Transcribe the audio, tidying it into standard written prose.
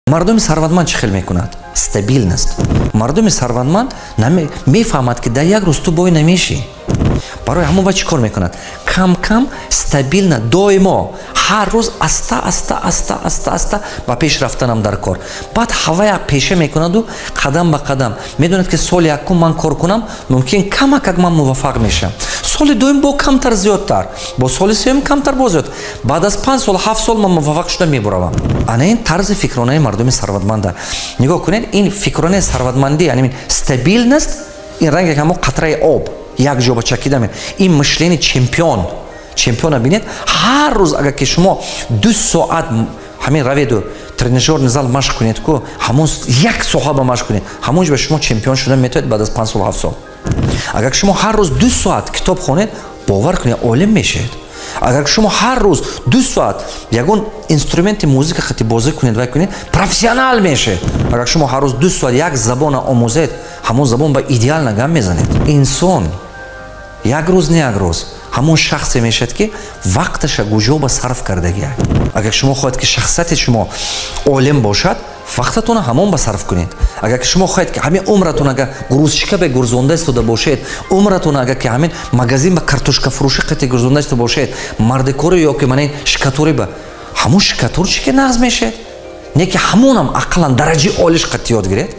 Мардуми сарватманд чӣ хел мекунад? Стабильность. Мардуми сарватманд мефаҳмад, ки дар як рӯз ту бой намешӣ. Барои ҳамон ва чӣ кор мекунад? Кам кам, стабильно, доимо, ҳар рӯз аста аста, аста аста, аста ба пеш рафтанам дар кор. Баъд ҳавая пеша мекунаду қадам ба қадам медонад, ки соли якум ман кор кунам, мумкин камакак ман муваффақ мешавам, соли дуюм бо камтар зиёдтар, бо соли сеюм камтар бо зиёд, баъд аз 5 сол, 7 сол ман муваффақ шуда мебуравам. Ана ин тарзи фикронаи мардуми сарватманда. Нигоҳ кунед, ин фикронаи сарватмандӣ, яъне стабильность, ин ранге ҳамо қатраи об як ҷо ба чакида. Ин мышление чемпион. Чемпиона бинед. Ҳар рӯз агар ки шумо 2 соат ҳамин раведу тренажёрный зал машқ кунед ку, ҳамон як соҳа ба машқ кунед, ҳамон ҷо ба шумо чемпион шуда метавонед баъд аз 5 сол, 7 сол. Агар шумо ҳар рӯз 2 соат китоб хонед, бовар кунед, олим мешавед. Агар шумо ҳар рӯз 2 соат ягон инструменти музыка хати бозӣ кунед, вай кунед, профессионал мешавед. Агар шумо ҳар рӯз 2 соат як забона омӯзед, ҳамон забон ба идеально гап мезанед. Инсон як рӯз не як рӯз ҳамон шахсе мешавад, ки вақташа гуҷо ба сарф кардагия. Агар шумо хоҳед, ки шахсияти шумо олим бошад, вақтатонро ҳамон ба сарф кунед. Агар ки шумо хоҳед, ки ҳамин умратон агар грузчика бе гурзонда истода бошед, умратон агар ки ҳамин магазин ба картошкафурӯшӣ қати гурзонда истода бошед, мардикори ё ки мана штукатури ба ҳамон штукатурчике нағз мешавед, не ки ҳамонам ақаллан дараҷаи олиш қати ёд гиред.